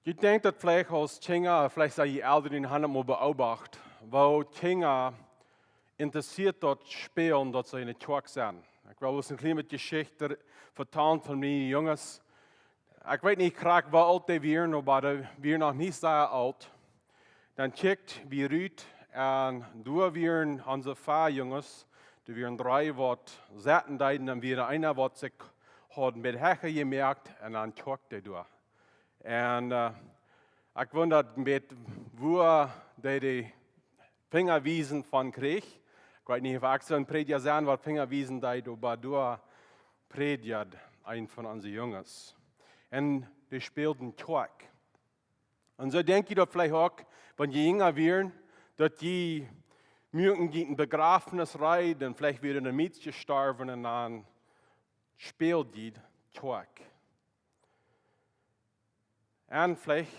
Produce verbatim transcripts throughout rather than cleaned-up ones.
Jie denkjen daut veleicht aus Kjinja, veleicht sent jie Elren, jie haben daut mol beobacht, woo Kjinja interessieet daut spälen, daut see enne Kjoakj sent. Ekj well bloos eene kjliene Jeschicht vetalen von miene Junges. Ekj weet nich krakjt woo oolt dee wieren, oba dee wieren noch nich sea oolt. Dan kjikjt wie rut un doa wieren onse fiew Junges, doa wieren dree waut sitten deeden un wia eena waut sikj haud een bät hecha jemoakt un dan kjoakjt dee doa. Un, äh, ekj wunda een bät, wua dee de Finjawiesen von kjrieech. Ekj weet nich, auf ekj soon Prädja sie, waut Finjawiesen deed, oba doa prädjd een von onse Junges. Un dee spälden Kjoakj. Un soo denkj jie daut veleicht uk, wan jie jinja wieren, daut jie muaken jie een Bejrafnis reed, un veleicht wia een Mietz jestorwen un dan späld jie Kjoakj. Un veleicht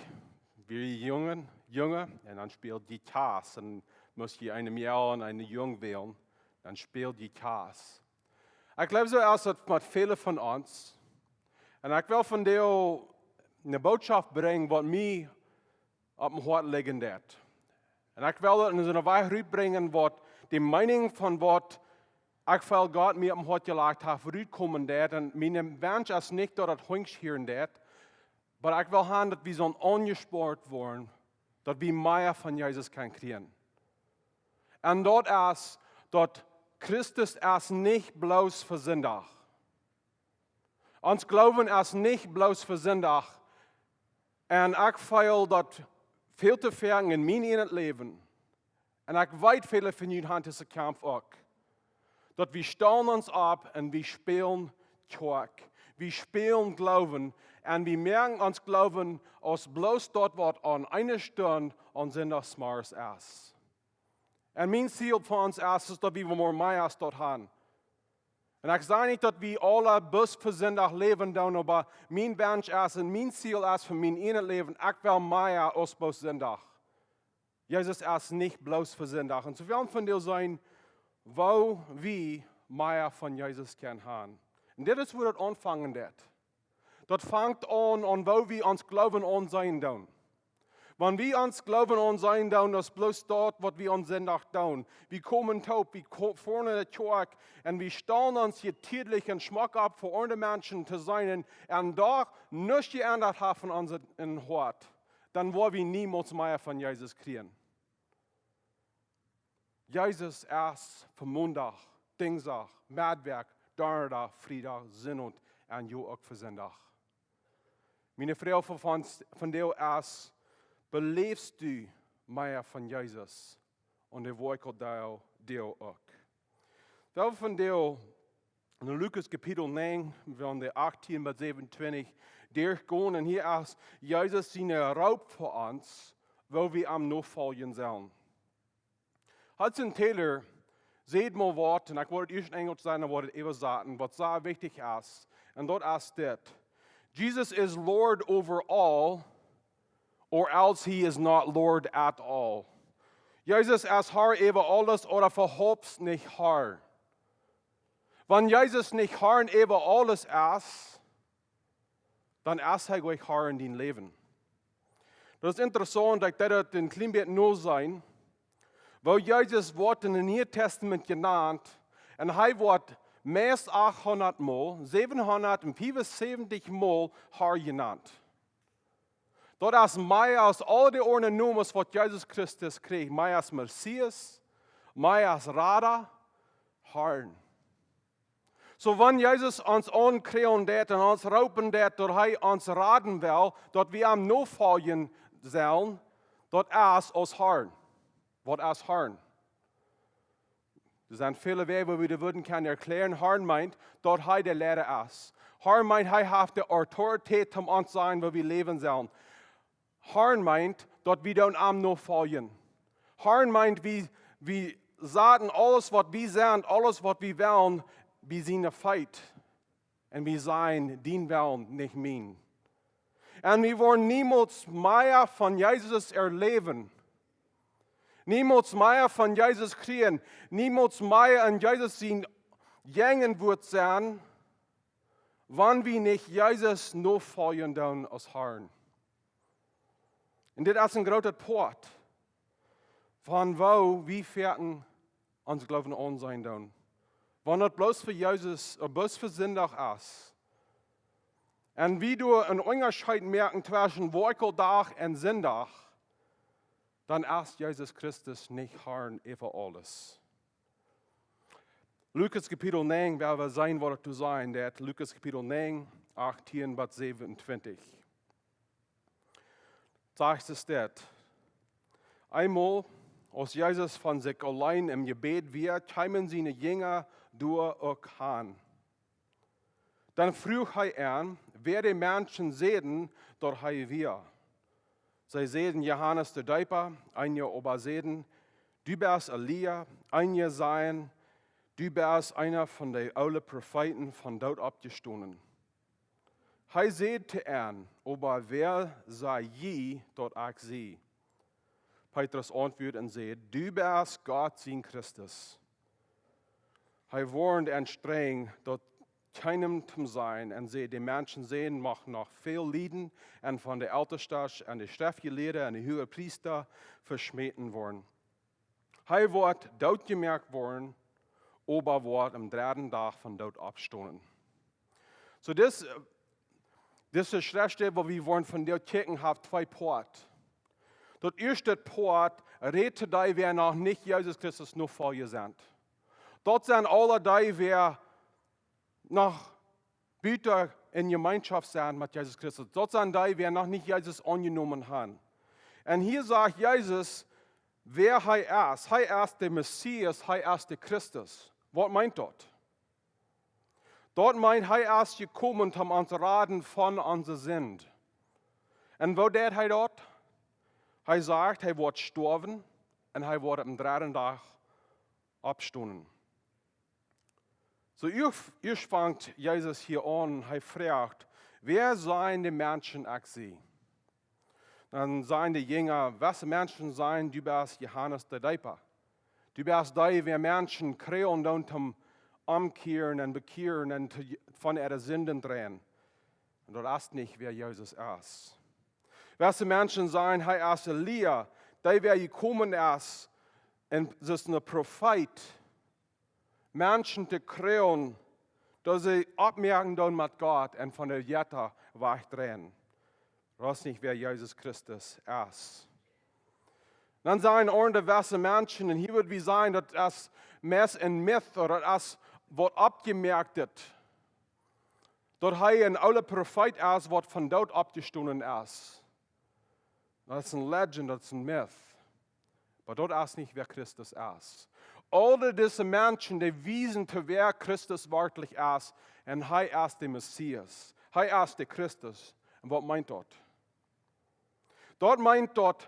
wia jie junge, junge, un dan späld jie Kjast, un must jie eene Mejal un eenen Jung wälen, dan späld jie Kjast. Ekj jleew, soo es daut met väle von ons. Un ekj well vondoag eene Bootschoft brinjen, waut mie opp mien Hoat lijen deit. Un ekj well daut en soone Wies rutbrinjen, waut de Meenunk von waut ekj feel Gott mie opp mien Hoat jelajcht haft, rutkomen deit. Un mien Wensch es nich, daut daut hinjschieren deit, oba ekj well haben, daut wie soo aunjespoont woaren, daut wie mea von Jesus kjennen kjrieen. Un daut es, daut Christus es nich bloos fa Sindach. Ons Gloowen es nich bloos fa Sindach. Un ekj feel daut väl to foaken en mien ieejnet Läwen. Un ekj weet, väle von junt haben disen Kaumf uk. Daut wie stalen ons opp un wie spälen Kjoakj. Wie spälen Gloowen. Un wie moakjen ons Gloowen aus bloos daut, waut aun eene Stund aun Sindachsmorjes es. Un mien Ziel fa ons es, es daut wie mea aus daut haben. Un ekj saj nich, daut wie aule bloos fa Sindach läwen doonen, oba mien Wensch es un mien Ziel es fa mien ieejnet Läwen, ekj well mea aus bloos Sindach. Jesus es nich bloos fa Sindach. Un soo wie haben vondoag jeseenen, woo wie mea von Jesus kjennen haben. Un dit es, wua daut aunfangen deit. Daut fangt aun, aun woo wie ons Gloowen aunseenen doonen. Wan wie ons Gloowen aunseenen doonen, daut es bloos daut, waut wie aun Sindach doonen. Wie komen toop, wie ko-, foaren enne Kjoakj un wie stalen ons hia tiedlich un schmock opp fa aundre Menschen to seenen un doch nuscht jeendat haben aun onse, em Hoat, dan woa wie niemols mea von Jesus kjrieen. Jesus es fa Mondach, Dinjsdach, Medwäakj, Donnadach, Friedach, Sindach un jo uk fa Sindach. Miene Froag fa von, vondoag es, beläfst du mea von Jesus? Un de Woakj deel, deel uk. Well wie vondoag en Lukas Kapitel näajen, von de achtieen bat säwenuntwintich, derchgonen. Un hia es Jesus sien Roop fa ons, woo wie am nofoljen sellen. Hudson Taylor säd mol waut, un ekj woa daut ieescht en Enjlisch sajen, dan woa ekj daut äwasaten, waut sea wichtich es. Un daut es dit: Jesus is Lord over all, or else he is not Lord at all. Jesus es Har äwa aules, ooda äwahaupt nich Har. Wan Jesus nich Har äwa aules es, dan es hee goanich Har en dien Läwen. Daut es interessaunt, daut ekj daut een kjlien bät nu seenen, woo Jesus woat en daut Niee Tastament jenant, un hee woat meist achthundat mol, säwenhundatfiefunsäwentich mol Har jenant. Daut es mea aus aul de aundre Nomes, waut Jesus Christus kjrieech, mea aus Messias, mea aus Rada, Harn. Soo, wan Jesus ons aunkjrieen deit un ons roopen deit, daut hee ons raden well, daut wie am nofoljen sellen, daut es aus Harn. Waut es Harn? Doa sent väle Wäaj, woo wie daut wudden kjennen erkjläaren. Harn meent, daut hee de Liera es. Harn meent, hee haft de Autoritäet, om ons to sajen, woo wie läwen sellen. Harn meent, daut wie doonen am nofoljen. Harn meent, wie, wie saten aules, waut wie sent, aules, waut wie wellen, bie siene Feet. Un wie sajen: Dien Wellen, nich mien. Un wie woaren niemols mea von Jesus erläwen. Niemols mea von Jesus kjrieen. Niemols mea en Jesus siene Jinja woaren sennen, wan wie nich Jesus nofoljen doonen aus Harn. Un dit es een grootet Poat von woo wie foaken ons Gloowen aunseenen doonen. Wan daut bloos fa Jesus, ooda bloos fa Sindach es, un wie doa een Unjascheet moaken tweschen Woakjeldach un Sindach, dan es Jesus Christus nich Herr äwa aules. Lukas Kapitel näajen, woa wie seenen waut et to sajen deit. Lukas Kapitel näajen, achtieen bat säwenuntwintich. Sajcht et dit: Eemol, aus Jesus von sikj auleen em Jebäd wia, kjeemen siene Jinja doa uk han. Dan fruach hee an, wäa de Menschen säden, daut hee wia. See säden: Johanes de Deepa, eenje oba säden: Du best Elia, eenje sajen: Du best eena von de oole Profeeten von doot oppjestonen. Hee säd to an: Oba wäa saj jie, daut ekj sie? Petrus auntwuad un säd: Du best Gott sien Christus. Hee woarnd an strenj, daut kjeenem toom sajen, un säd: De Menschen säden, hee mucht noch väl lieden un von de Eltestasch un de Schreftjelieede un de Huagepriesta veschmäten woaren. Hee woat dootjemoakt woaren, oba woat aum dredden Dach von doot oppstonen. Soo, dis, dise Schreftstäd, waut wie woaren von doa kjikjen, haft twee Poat. Daut ieeschte Poat rät to dee, wäa noch nich Jesus Christus Nofolja sent. Daut sent aule dee, wäa noch buta en Jemeenschoft sent met Jesus Christus. Daut sent dee, wäa noch nich Jesus aunjenomen han. Un hia sajcht Jesus, wäa hee es. Hee es de Messias, hee es de Christus. Waut meent daut? Daut meent, hee es jekomen toom ons raden von onse Sind. Un woo deit hee daut? Hee sajcht, hee woat stoawen un hee woat aum dredden Dach oppstonen. Soo, ieescht, ieescht fangt Jesus hia aun, hee fruach: Wäa sajen de Menschen, ekj sie? Dan sajen de Jinja: Wese Menschen sajen, du best Johanes de Deepa. Du best dee, wäa Menschen kjrieen doonen toom omkjieren un bekjieren un to, von äare Sinden dreien. Un daut es nich, wäa Jesus es. Wese Menschen sajen, hee es Elia, dee, wäa jekomen es, un es een Profeet, Menschen to kjrieen, daut see oppmoaken doonen met Gott un von de Jetta wajchdreien. Daut es nich, wäa Jesus Christus es. Dan sajen aundre, wese Menschen, un hia wudd wie sajen, daut es meist een Myth, ooda daut es waut oppjemoakt es, daut hee een oola Profeet es, waut von doot oppjestonen es. Daut es een Legend, daut es een Myth. Oba daut es nich, wäa Christus es. Aul dise Menschen, dee wiesen to, wäa Christus werkjlich es, un hee es de Messias. Hee es de Christus. Un waut meent daut? Daut meent daut,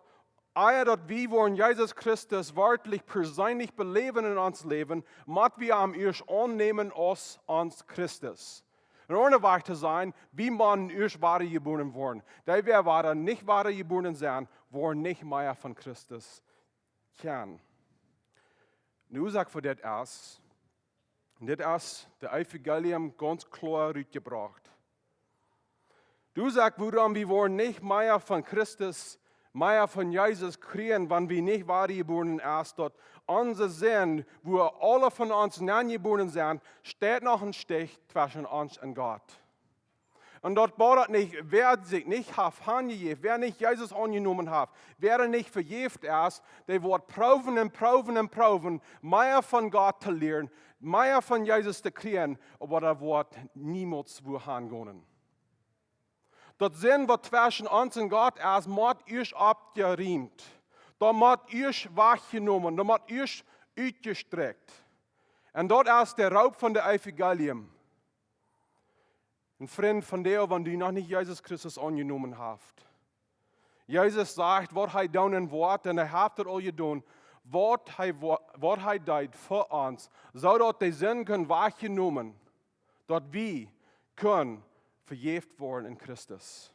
ea daut wie woaren Jesus Christus werkjlich perseenlich beläwen en ons Läwen, mott wie am ieescht aunnämen aus ons Christus. En aundre Wajch to sajen, wie motten ieescht wada jebuaren woaren. Dee, wäa wada nich wada jebuaren sent, woaren nich mea von Christus kjanen. De Uasoak fa dit es, dit es daut Evangelium gaunz kloa rutjebrocht. De Uasoak, wuarom wie woaren nich mea von Christus, mea von Jesus kjrieen, wan wie nich wada jebuaren es, daut onse Sind, wua aule von ons nenjebuaren sent, steit noch een Stich tweschen ons un Gott. Un daut bodat nich, wäa sikj nich haft hanjejäft, wäa nich Jesus aunjenomen haft, wäa nich vejäft es, dee woat proowen un proowen un proowen, mea von Gott to lieren, mea von Jesus to kjrieen, oba daut woat niemols wua hangonen. Daut Sind, waut tweschen ons un Gott es, mott ieescht oppjeriemt. Daut mott ieescht wajchjenomen, daut mott ieescht utjestrakjt. Un daut es de Roop von daut Evangelium. Un Frint, von doa, wan du noch nich Jesus Christus aunjenomen hast. Jesus sajcht, waut hee doonen woat, un hee haft et aul jedonen, waut hee, wo-, waut hee deed fa ons, soo daut de Sind kunn wajchjenomen, daut wie kunnen vejäft woaren en Christus.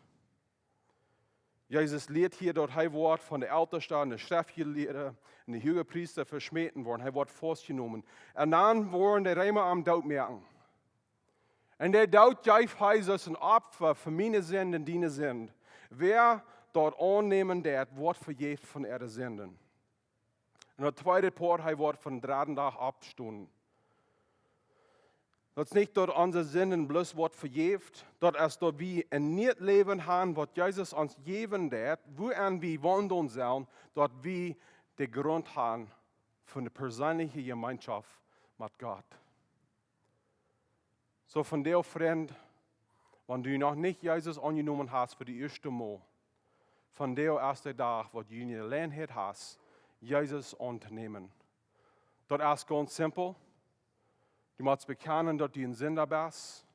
Jesus lieet hia, daut hee woat von de Elteste un de Schreftjelieede un de Huagepriesta veschmäten woaren. Hee woat faustjenomen. Un dan woaren de Reema am dootmoaken. Un de Doot jeef hee aus een Opfa fa miene Sind un diene Sind. Wäa daut aunnämen deit, woat vejäft von äare Sinden. Un daut tweede Poat, hee woat vom dredden Dach oppstonen. Daut es nich daut onse Sinden bloos woat vejäft, daut es daut wie een nieet Läwen haben, waut Jesus ons jäwen deit, wuaenn wie waundlen sellen, daut wie dän Grunt haben fa eene perseenelje Jemeenschoft met Gott. Soo vondoag, Frind, wan du noch nich Jesus aunjenomen hast fa daut ieeschte Mol, vondoag es de Dach, waut du de Jeläajenheit hast, Jesus auntonämen. Daut es gaunz simpel. Du motst bekjanen, daut du een Sinda best,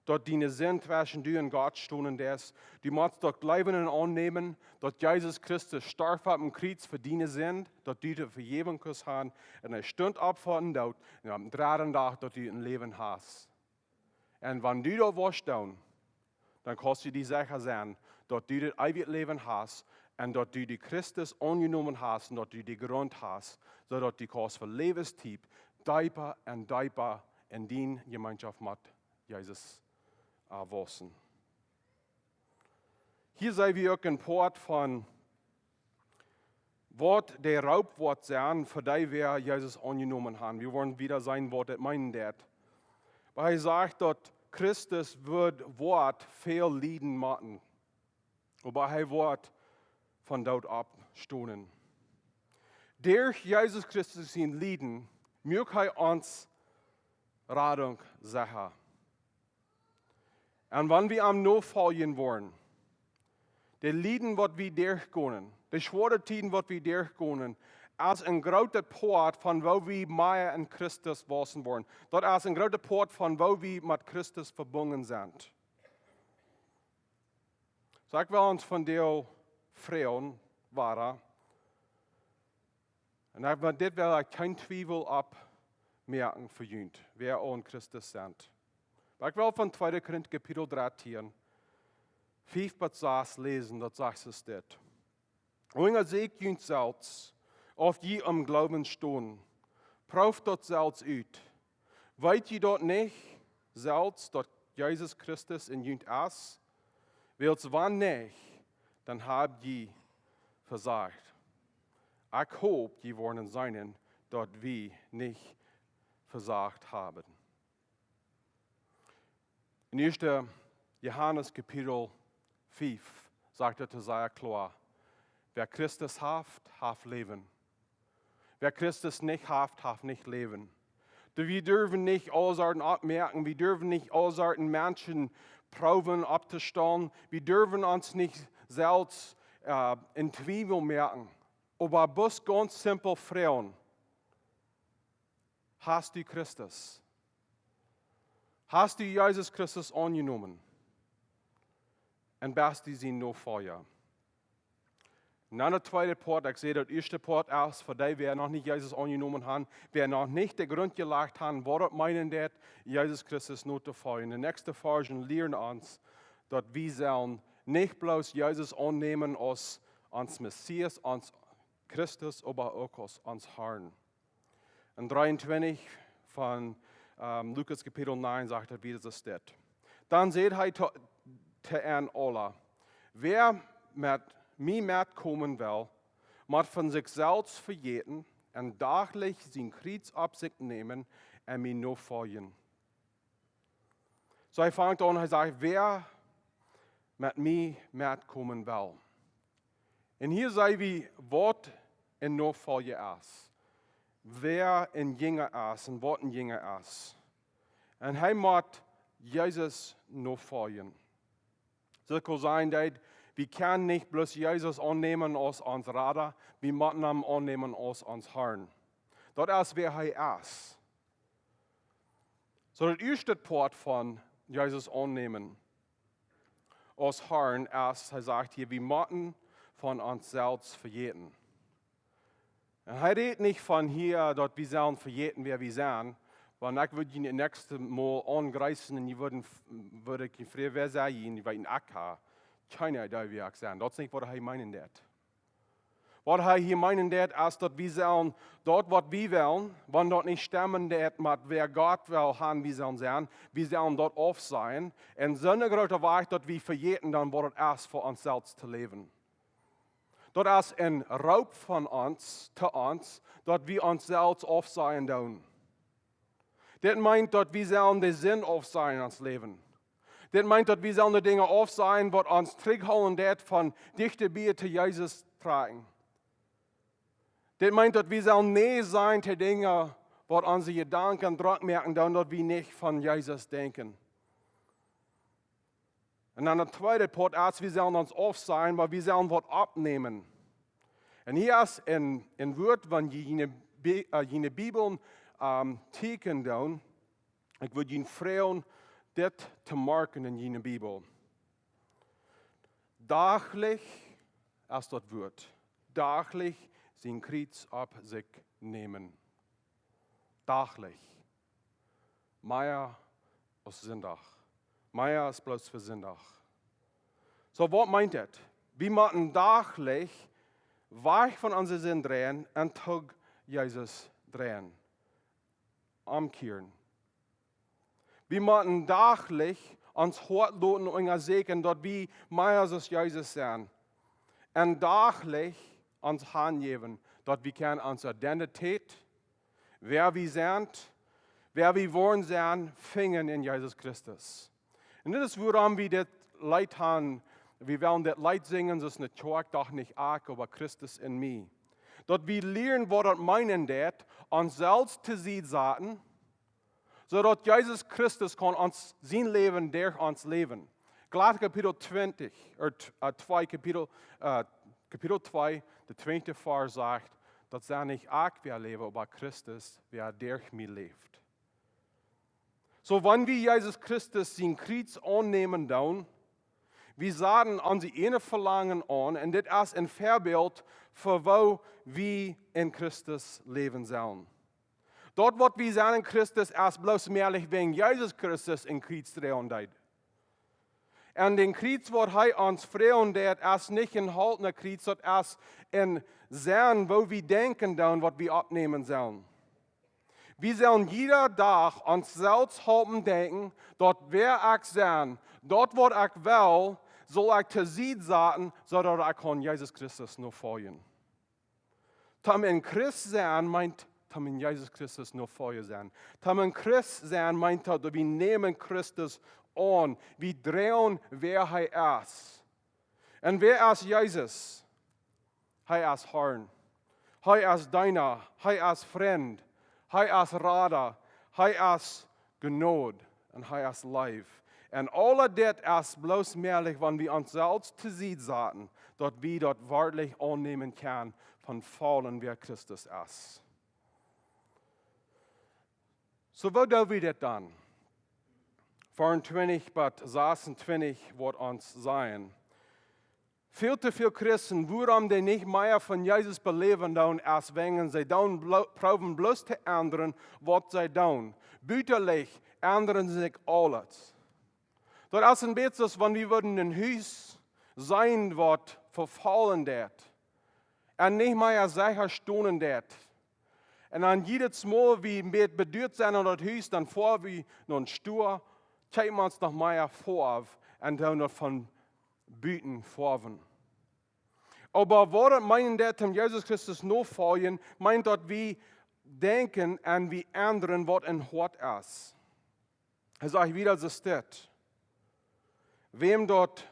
daut diene Sind tweschen du un Gott stonen deed. Du motst daut jleewen un aunnämen, daut Jesus Christus storf opp een Kjriez fa diene Sind, daut du de Vejäwunk kaust haben, un hee stunt opp von dän Doot, un aum dredden Dach, daut du een Läwen hast. Un wan du daut woascht doonen, dan kaust du die secha sennen, daut du daut eewje Läwen hast un daut du dän Christus aunjenomen hast un daut du dän Grunt hast, soo daut du kaust fa Läwenstiet deepa un deepa en diene Jemeenschoft met Jesus, äh, wausen. Hia seene wie uk een Poat von waut de Roop woat sennen fa dee, waut Jesus aunjenomen haben. Wie woaren wieda seenen, waut daut meenen deit. Oba hee sajcht, daut Christus woat, woat väl lieden motten. Oba hee woat vom Doot oppstonen. Derch Jesus Christus sien Lieden moakt hee ons Radunk secha. Un wan wie am nofoljen woaren, de Lieden, waut wie derchgonen, de schwoare Tieden, waut wie derchgonen, es een grootet Poat von woo wie mea en Christus wausen woaren. Daut es een grootet Poat von woo wie met Christus vebungen sent. Soo, ekj well ons vondoag froagen, wada, un ekj, dit well ekj kjeen Twiewel oppmoaken fa junt, wäa aun Christus sent. Oba ekj well von tweede Korinta Kapitel dartieen, fief bat sas läsen, daut sajcht soo dit: Unjasäkjt junt selfst, auf jie em Gloowen stonen. Prooft daut selfst ut. Weet jie daut nich selfst, daut Jesus Christus en junt es? Wiels wan nich, dan hab jie vesajcht. Ekj hop, jie woaren seenen, daut wie nich vesajcht haben. En ieeschte Johanes Kapitel fief sajcht et sea kloa: Wäa Christus haft, haft Läwen. Wäa Christus nich haft, haft nich Läwen. Daut wie derwen nich aule Sorten oppmoaken, wie derwen nich aule Sorten Menschen proowen opptostalen, wie derwen ons nich selfst, äh, en Twiewel moaken. Oba bloos gaunz simpel froagen: Hast du Christus? Hast du Jesus Christus aunjenomen? Un best du sien Nofolja? Un dan de tweede Poat, ekj säd, daut ieeschte Poat es fa dee, waut noch nich Jesus aunjenomen haben, waut noch nich dän Grunt jelajcht haben, waut daut meenen deit, Jesus Christus notofoljen. De näakjste Varsch lieet ons, daut wie sellen nich bloos Jesus aunnämen aus ons Messias, ons Christus, oba uk aus ons Harn. En dreeuntwintich von, ähm, Lukas Kapitel näajen sajcht et, woo daut steit. Dan säd hee to, to an aula: Wäa met mie metkomen well, mott von sikj selfst vejäten un dachlich sien Kjriez opp sikj nämen un mie nofoljen. Soo, hee fangt aun, hee sajcht: Wäa met mie metkomen well. Un hia seene wie, waut een Nofolja es, wäa een Jinja es un waut een Jinja es. Un hee mott Jesus nofoljen. Soo kaun sennen, daut wie kjennen nich bloos Jesus aunnämen aus ons Rada, wie motten am aunnämen aus ons Harn. Daut es, wäa hee es. Soo, daut ieeschte Poat von Jesus aunnämen aus Harn es, hee sajcht hia, wie motten von ons selfst vejäten. Un hee rät nich von hia, daut wie sellen vejäten, wäa wie sent, wan ekj wudd jie daut näakjste Mol aunjreepen un jie wudden, wudd ekj jie froagen: Wäa sent jie? Un jie weeten, ekj hab kjeene Iedee, wäa ekj sie. Daut es nich, waut hee meenen deit. Waut hee hia meenen deit, es, daut wie sellen daut, waut wie wellen, wan daut nich stemmen deit met wäa Gott well haben, wie sellen sennen, wie sellen daut aufsajen. Un soon grooten Wajch, daut wie vejäten, dan woat et ieescht fa ons selfst to läwen. Daut es een Roop von ons, to ons, daut wie ons selfst aufsajen doonen. Dit meent, daut wie sellen de Sind aufsajen en ons Läwen. Dit meent, daut wie sellen de Dinja aufsajen, waut ons trigjhoolen deit von dichta bie to Jesus trakjen. Dit meent, daut wie sellen nä sajen to Dinja, waut onse Jedanken drock moaken doonen, daut wie nich von Jesus denkjen. Un dan de tweede Poat es, wie sellen ons aufsajen, oba wie sellen waut oppnämen. Un hia es een, een Wuat, wan jie june Bi-, äh, june Bibeln, ähm, tieekjnen doonen, ekj wudd junt froagen, dit to moakjen en june Bibel. Dachlich es daut Wuat. Dachlich sien Kjriez opp sikj nämen. Dachlich. Mea aus Sindach. Mea aus bloos fa Sindach. Soo, waut meent daut? Wie motten dachlich wajch von onse Sind dreien un to Jesus dreien. Omkjieren. Wie motten dachlich ons Hoat loten unjasieekjen, daut wie mea aus Jesus sent. Un dachlich ons hanjäwen, daut wie kjennen onse Identität, wäa wie sent, wäa wie woaren sennen, finjen en Jesus Christus. Un dit es wuarom wie dit Leet han, wie wellen dit Leet sinjen, soo aus ne Kjoakj, doch nich ekj, oba Christus en mie. Daut wie lieren, waut daut meenen deit, ons selfst to Sied saten, soo daut Jesus Christus kaun ons, sien Läwen derch ons läwen. Galata Kapitel twintich, ea, t-, äh, twee Kapitel, äh, Kapitel twee, de twinjde Varsch sajcht, daut sie nich ekj, wäa läft, oba Christus, wäa derch mie läft. Soo, wan wie Jesus Christus sien Kjriez aunnämen doonen, wie saten onse eejne Velangen aun, un dit es een Väabilt fa woo wie en Christus läwen sellen. Daut waut wie sent en Christus es bloos mäajlich wäajen Jesus Christus een Kjriez droagen deed. Un dän Kjriez waut hee ons droagen deed, es nich een holtna Kjriez, daut es een Senn, woo wie denkjen doonen, waut wie oppnämen sellen. Wie sellen jieda Dach ons selfst halpen denkjen, daut wäa ekj sie, daut waut ekj well, saul ekj to Sied saten, soo daut ekj kaun Jesus Christus nofoljen. Toom een Christ sennen meent, toom een Jesus Christus nofolja sennen. Toom een Christ sennen meent daut, wie nämen Christus aun, wie droagen wäa hee es. Un wäa es Jesus? Hee es Herr. Hee es Deena. Hee es Frint. Hee es Rada. Hee es Jnod. Un hee es Leew. Un aul dit es bloos mäajlich, wan wie ons selfst to Sied saten, daut wie daut werkjlich aunnämen kjennen, von faulen wäa Christus es. Soo, woo doo wie dit dan? Varsch twintich bat sasuntwintich woat ons sajen. Väl to väl Christen, wuarom dee nich mea von Jesus beläwen doonen, es wäajen see doonen blo-, proowen bloos to endren, waut see doonen. Buta Licht endren see sikj aules. Daut es een bät soo aus wan wie wudden een Hus seenen, waut vefaulen deit. Un nich mea secha stonen deit. Un dan jiedet Mol, wie een bät beduat sent aun daut Hus, dan foa wie no een Stua, kjeepen ons noch mea Foaw un doonen daut von buten foawen. Oba waut daut meenen deit, om Jesus Christus nofoljen, meent daut wie denkjen un wie endren waut em Hoat es. Hee sajcht wieda, soo steit: Wäm daut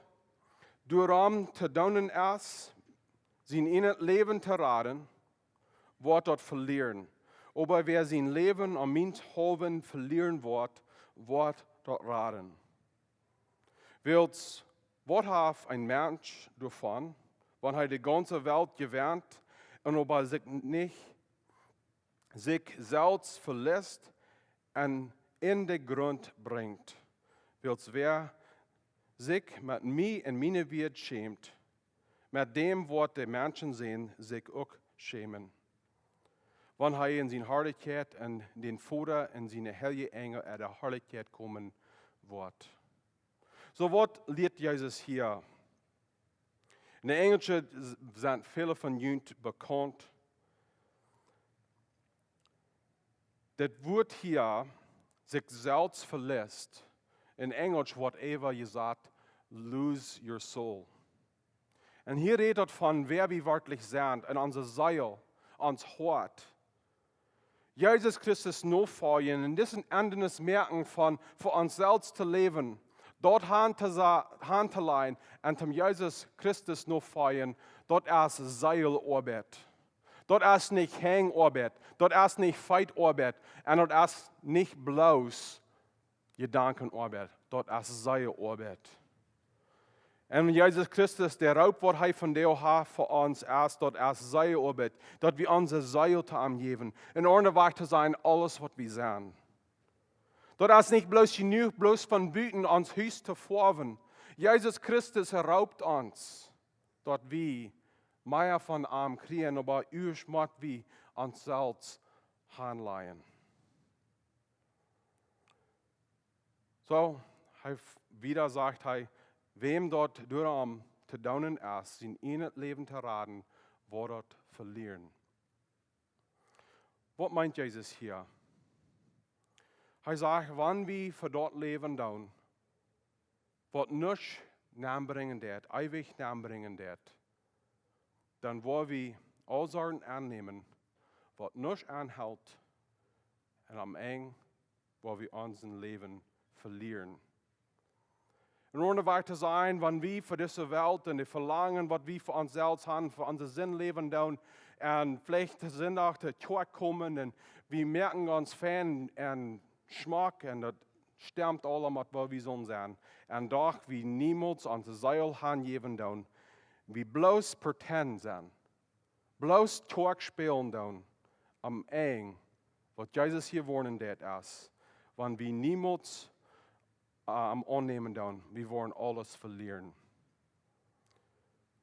doarom to doonen es, sien ieejnet Läwen to raden, woat daut velieren. Oba wäa sien Läwen om mienetwäajen velieren woat, woat daut raden. Wiels, waut haft een Mensch doavon, wan hee de gaunze Welt jewennt un oba sikj nich, sikj selfst veliest un en dän Grunt brinjt? Wiels wäa sikj met mie un miene Wieed schämt, met däm woat de Menschensän sikj uk schämen, wan hee en siene Harlichkjeit un dän Voda un siene heilje Enjel en de Harlichkjeit komen woat. Soo, waut lieet Jesus hia? En de Enjelsche s-, sent väle von junt bekaunt. Daut Wuat hia, sikj selfst veliest, en Enjelsch woat ea jesajcht, lose your soul. Un hia rät daut von wäa wie werkjlich sent en onse Seel, ons Hoat. Jesus Christus nofoljen un dise Endrunk moaken von fa ons selfst to läwen, daut han to sa-, han to lajen un toom Jesus Christus nofoljen, daut es Seeloabeit. Daut es nich Henjoabeit, daut es nich Feetoabeit un daut es nich bloos Jedankenoabeit, daut es Seeloabeit. Un Jesus Christus, de Roop waut hee vondoag haft fa ons es, daut es Seeloabeit, daut wie onse Seel to am jäwen, en Ordnunk to sennen, aules waut wie sent. Daut es nich bloos jenuach, bloos von buten ons Hus to foawen. Jesus Christus roopt ons, daut wie mea von am kjrieen, oba ieescht mott wie ons selfst han lajen. Soo, hee f-, wieda sajcht hee, wäm daut doaromm to doonen es, sien ieejnet Läwen to raden, woat daut velieren. Waut meent Jesus hia? Hee sajcht, wan wie fa daut läwen doonen, waut nuscht nenbrinjen deit, eewich nenbrinjen deit, dan woa wie aul Sorjen aunnämen, waut nuscht aunhelt, un aum Enj woa wie onsen Läwen velieren. En Ordnunk to sennen, wan wie fa dise Welt un de Velangen, waut wie fa ons selfst han, fa onse Sind läwen doonen, un veleicht Sindach to Kjoakj komen, un wie moaken ons fein un schmock, un daut stemt aulemol, waut wie sellen sennen. Un doch wie niemols onse Seel hanjäwen doonen, wie bloos pretend sennen, bloos Kjoakj spälen doonen, aum Enj, waut Jesus hia woarnen deit, es, wan wie niemols, äh, am aunnämen doonen, wie woaren aules velieren.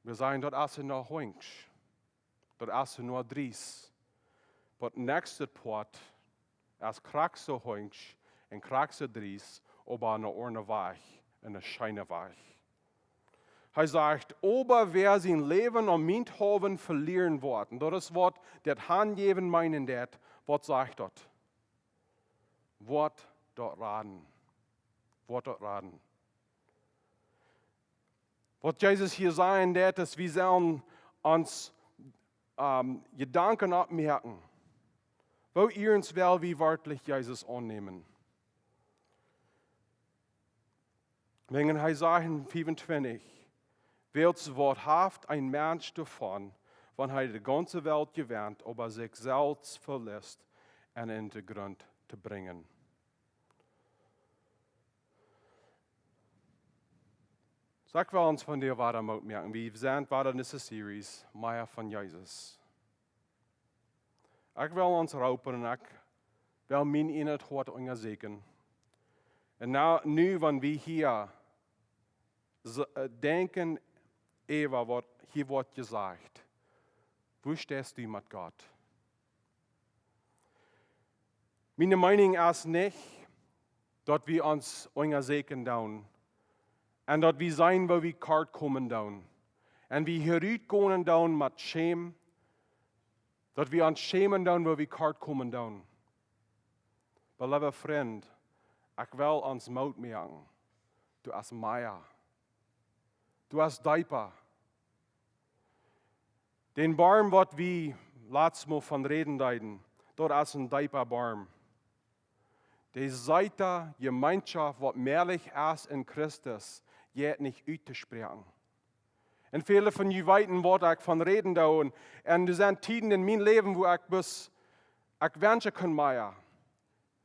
Wie sajen, daut es noch hunjsch, daut es noch dries. Waut näakjste Poat es krakjt soo hunjsch un krakjt soo dries, oba en eenen Wajch, en eenen scheenen Wajch. Hee sajcht, oba wäa sien Läwen om mienthaulwen velieren woat. Un daut es waut daut hanjäwen meenen deit. Waut sajcht daut? Woat daut raden. Woat daut raden. Waut Jesus hia sajen deit, es, wie sellen ons, ähm, Jedanken oppmoaken, woo iernst well wie werkjlich Jesus aunnämen. Wäajen hee sajcht en fiefuntwintich, wiels waut haft een Mensch doavon, wan hee de gaunze Welt jewennt, oba sikj selfst veliest un en dän Grunt to brinjen. Soo, ekj well ons vondoag wada Moot moaken. Wie sent wada en dise Series, Mea von Jesus. Ekj well ons roopen un ekj well mien ieejnet Hoat unjasieekjen. Un nu, nu, wan wie hia s-, äh, denkjen äwa waut hia woat jesajcht, woo steist du met Gott? Miene Meenunk es nich, daut wie ons unjasieekjen doonen un daut wie seenen, woo wie kort komen doonen, un wie hia rutgonen doonen met Schämen, daut wie ons schämen doonen, woo wie kort komen doonen. Oba leewa Frint, ekj well ons Moot moaken. Doa es mea. Doa es deepa. Dän Borm, waut wie latst Mol von räden deeden, daut es een deepa Borm. De seete Jemeenschoft, waut mäajlich es en Christus, jeit nich uttospräakjen. Un väle von junt weeten, waut ekj von räden doo. Un, un doa sent Tieden en mien Läwen, wua ekj bloos, ekj wensch, ekj kunn mea.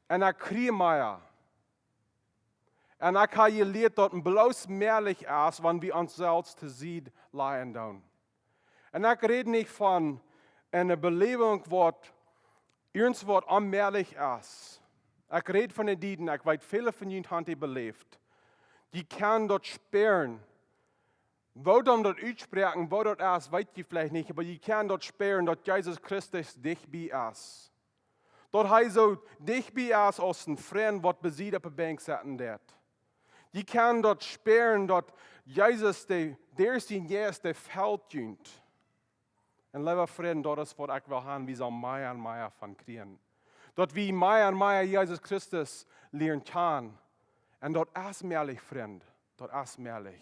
Un ekj kjrieech mea. Un ekj hab jelieet, daut et bloos mäajlich es, wan wie ons selfst to Sied lajen doonen. Un ekj räd nich von eene Beläwunk, waut irjentwaut onmäajlich es. Ekj räd von de Tieden, ekj weet, väle von junt haben dee beläft. Jie kjennen daut spieren. Woo dan daut utspräakjen, woo daut es, weet jie veleicht nich, oba jie kjennen daut spieren, daut Jesus Christus dicht bie es. Daut hee soo dicht bie es aus een Frint, waut besied opp de Benkj sitten deit. Jie kjennen daut spieren, daut Jesus, de, dee es dien Jeist, dee felt junt. Un leewa Frint, daut es waut ekj well haben, wie sellen mea un mea von kjrieen. Daut wie mea un mea Jesus Christus lieren kjanen. Un daut es mäajlich, Frint. Daut es mäajlich.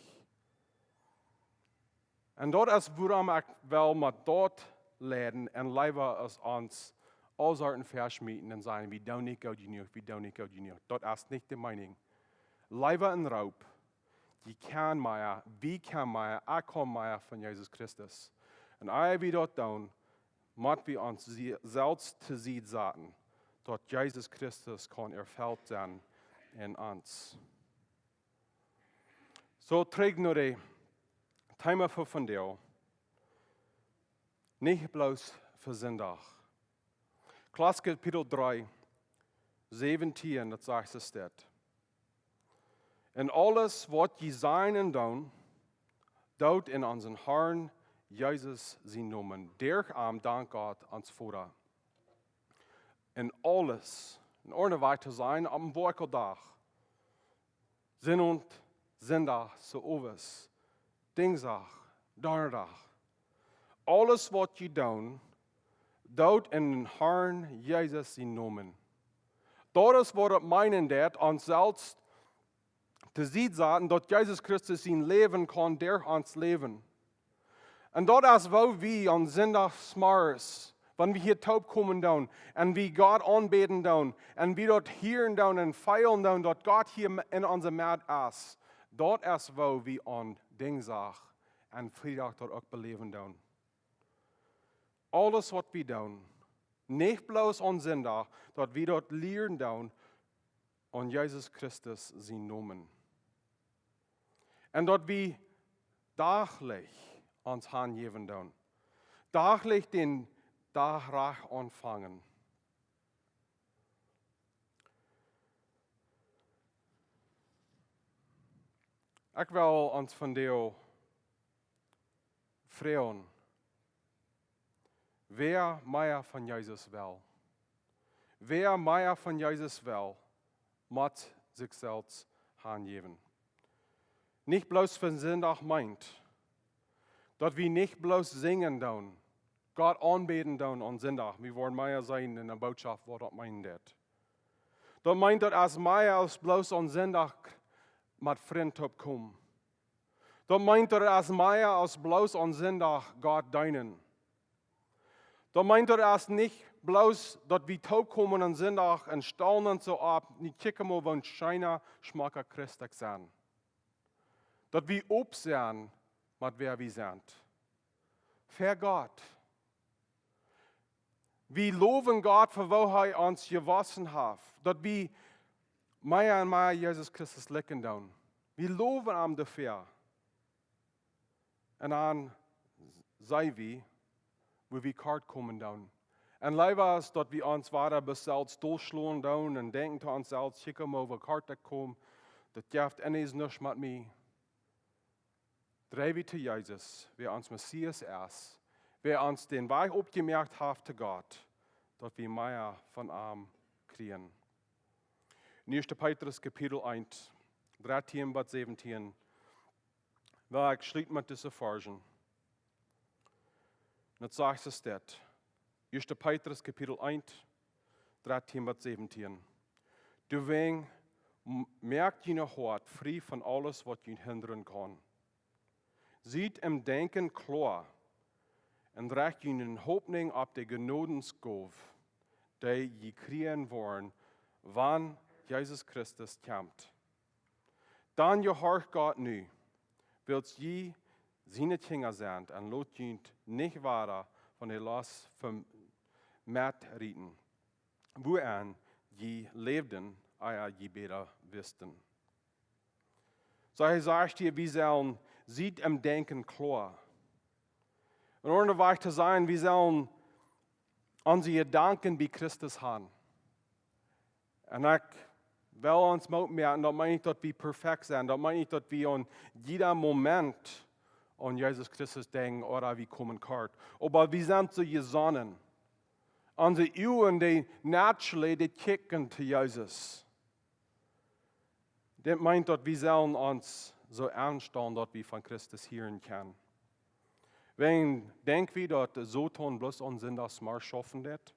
Un daut es wuarom ekj well met daut leiden un leewa aus ons aul Sorten veschmieten un sajen: "Wie doonen nich goot jenuach, wie doonen nich goot jenuach." Daut es nich de Meenunk. Leewa een Roop: Jie kjennen mea, wie kjennen mea, ekj kaun mea von Jesus Christus. Un ea wie daut doonen, mott wie ons sie-, selfst to Sied saten, daut Jesus Christus kaun erfelt sennen en ons. Soo, trigj no daut Thema fa vondoag. Nich bloos fa Sindach. Kolossa Kapitel dree, säwentieen, daut sajcht soo dit: "En aules waut jie sajen un doonen, doot en onsen Harn Jesus sienen Nomen. Derch am dankt Gott ons Voda." En aules, en aundre Wieed to sajen, aum Woakjeldach, Sindach, Sindach, soo owes, Dinjsdach, Donnadach. Aules waut jie doonen, doot en dän Harn Jesus sienen Nomen. Daut es waut daut meenen deit, ons selfst to Sied saten, daut Jesus Christus sien Läwen kaun derch ons läwen. Un daut es woo wie aun Sindachsmorjes, wan wie hia toopkomen doonen, un wie Gott aunbäden doonen, un wie daut hieren doonen un feelen doonen, daut Gott hia en onse Medd es. Daut es woo wie aun Dinjsdach un Friedach daut uk beläwen doonen. Aules waut wie doonen, nich bloos aun Sindach, daut wie daut lieren doonen aun Jesus Christus sienen Nomen. Un daut wie dachlich ons hanjäwen doonen. Dachlich dän Dach rajcht aunfangen. Ekj well ons vondoag froagen: Wäa mea von Jesus well? Wäa mea von Jesus well, mott sikj selfst hanjäwen. Nich bloos fa Sindach meent, daut wie nich bloos sinjen doonen, Gott aunbäden doonen aun Sindach. Wie woaren mea seenen en de Bootschoft waut daut meenen deit. Daut meent, daut es mea aus bloos aun Sindach met Frind toopkomen. Daut meent, daut es mea aus bloos aun Sindach Gott deenen. Daut meent, daut es nich bloos daut wie toopkomen aun Sindach un stalen ons soo opp: "Nu kjikj mol, waut een scheena, schmocka Christ ekj sie." Daut wie opp sent met wäa wie sent. Fa Gott. Wie lowen Gott fa woo hee ons jewossen haft. Daut wie mea un mea Jesus Christus likjen doonen. Wie lowen am doafäa. Un dan seenen wie, woo wie kort komen doonen. Un leewa aus daut wie ons wada bloos selfst dolschlonen doonen un denkjen to ons selfst: "Kjikj mol, woo kort ekj kom, daut jeft eent nuscht met mie." Drei wie to Jesus, wäa ons Messias es, wäa ons dän Wajch oppjemoakt haft to Gott, daut wie mea von am kjrieen. En Ieeschte Petrus Kapitel eent, drettieen bat säwentieen, well ekj schluten met dise Varschen. Daut sajcht soo dit. Ieeschte Petrus Kapitel eent, drettieen bat säwentieen. Doawäajen m-, moakt june Hoat frie von aules waut junt hindren kaun. Siet em Denkjen kloa un recht june Hopninj opp de Jnodensgow, dee jie kjrieen woaren, wan Jesus Christus kjemt. Dan jehorcht Gott nu, wiels jie siene Kjinja sent, un lot junt nich wada von de Lost vem-, metrieten, wuaenn jie läwden, ea jie bäta wisten. Soo, hee sajcht hia, wie sellen, siet em Denkjen kloa. En aundre Wieed to sajen, wie sellen onse Jedanken bie Christus haben. Un ekj well ons Moot moaken, daut meent nich daut wie perfekt sent, daut meent nich daut wie aun jieda Moment aun Jesus Christus denkjen ooda wie komen kort. Oba wie sent soo jesonnen. Onse Uagen, dee naturally, dee kjikjen to Jesus. Dit meent daut wie sellen ons soo aunstalen daut wie von Christus hieren kjennen. Wäajen denkj wie daut de Soton bloos aun Sindachsmorjes schaufen deit?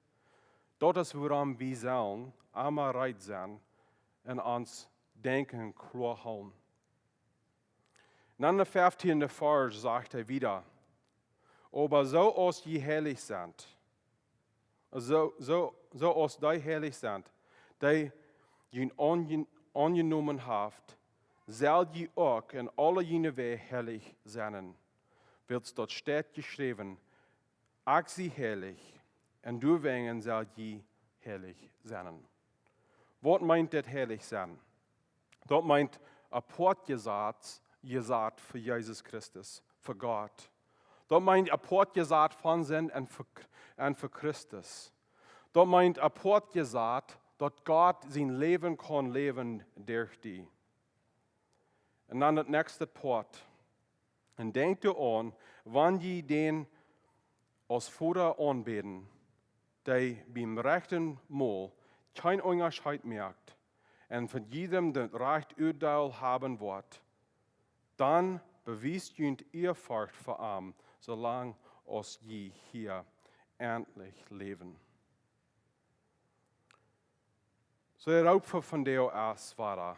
Daut es wuarom wie sellen emma reed sennen un ons Denkjen kloa hoolen. Dan de fieftieende Varsch sajcht hee wieda: "Oba soo aus jie heilich sent, soo, soo, soo aus dee heilich sent, dee junt aunje-, aunjenomen haft, sell jie uk en aule june Wäaj heilich sennen. Wiels daut steit jeschräwen: Ekj sie heilich, un doawäajen sell jie heilich sennen." Waut meent dit heilich sennen? Daut meent apoat jesat, jesat fa Jesus Christus, fa Gott. Daut meent apoat jesat von Sind un fa, un fa Christus. Daut meent apoat jesat, daut Gott sien Läwen kaun läwen derch die. Un dan daut näakjste Poat. Un denkjt doaraun, wan jie dän aus Voda aunbäden, dee biem rajchten Mol kjeen Unjascheet moakt un von jiedem daut rajchte Uadeel haben woat, dan bewiest junt Ieaforcht fa am, soo lang aus jie hia entlich läwen. Soo, de Roop fa vondoag es wada,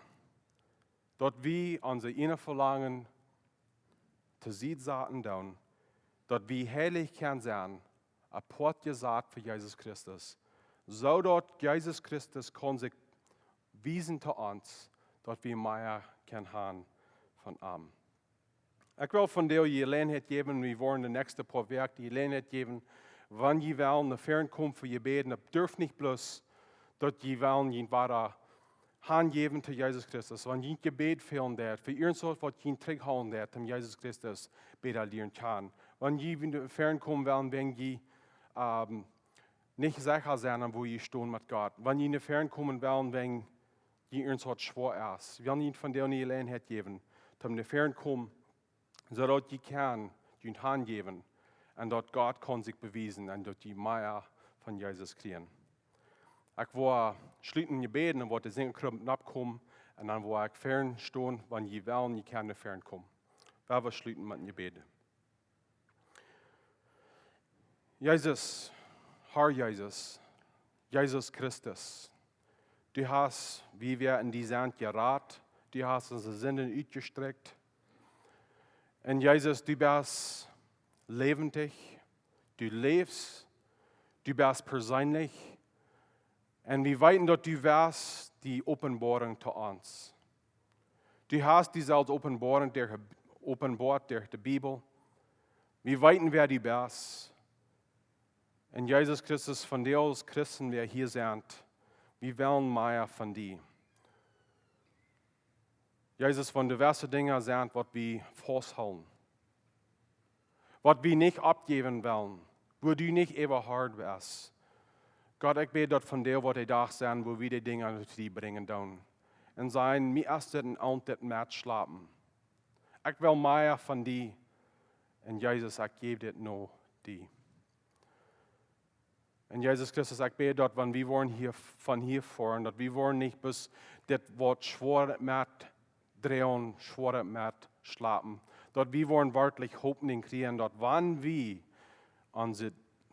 daut wie onse ieejne Velangen to Sied saten doonen, daut wie heilich kjennen sennen, apoat jesat fa Jesus Christus, soo daut Jesus Christus kaun sikj wiesen to ons, daut wie mea kjennen haben von am. Ekj well vondoag de Jeläajenheit jäwen, wie woaren de näakjste poa Wäakj de Jeläajenheit jäwen, wan jie wellen no väaren komen fa Jebäd, daut derft nich bloos, daut jie wellen junt wada hanjäwen to Jesus Christus. Wan jie Jebäd fälen deit, fa irjentwaut, waut jie trigjhoolen deit, om Jesus Christus bäta lieren kjanen. Wan jie no väaren komen wellen, wan jie, ähm, nich secha sent aun woo jie stonen met Gott. Wan jie no väaren komen wellen, wan jie irjentwaut schwoa es. Wie wellen junt vondoag de Jeläajenheit jäwen, om no väaren komen, soo daut jie kjennen junt hanjäwen un daut Gott kaun sikj bewiesen un daut jie mea von Jesus kjrieen. Ekj woa schluten Jebäd un woa de Sinjagrupp nopp komen un dan woa ekj väaren stonen, wan jie wellen, jie kjennen no väaren komen. Wie woaren schluten met een Jebäd. Jesus, Herr Jesus, Jesus Christus, du hast, wie wie en die sent, jerat, du hast onse Sinden utjestrekjt. Un Jesus, du best läwendich, du läfst, du best perseenlich. Un wie weeten, daut du west die Openboarunk to ons. Du hast die selfst Openboarunk derch, openboat derch de Bibel. Wie weeten, wäa du best. Un Jesus Christus, vondoag aus Christen, wäa hia sent, wie wellen mea von die. Jesus, wan doa jewesse Dinja sent, waut wie fausthoolen, waut wie nich oppjäwen wellen, wua du nich äwahard best. Gott, ekj bäd, daut vondoag woat de Dach sennen, wua wie de Dinja no die brinjen doonen. Un sajen: "Mie es dit een Aunt, dit met schlapen. Ekj well mea von die. Un Jesus, ekj jäw dit no die." Un Jesus Christus, ekj bäd, daut wan wie woaren hia, von hia foaren, daut wie woaren nich bloos dit Wuat schwoa met droagen, schwoa met schlapen, daut wie woaren werkjlich Hopninj kjrieen, daut wan wie ons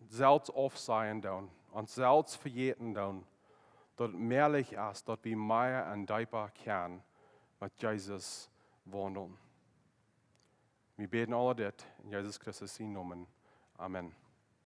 selfst aufsajen doonen, ons selfst vejäten doonen, daut et mäajlich es, daut wie mea un deepa kjennen met Jesus waundlen. Wie bäden aul dit en Jesus Christus sienen Nomen. Amen.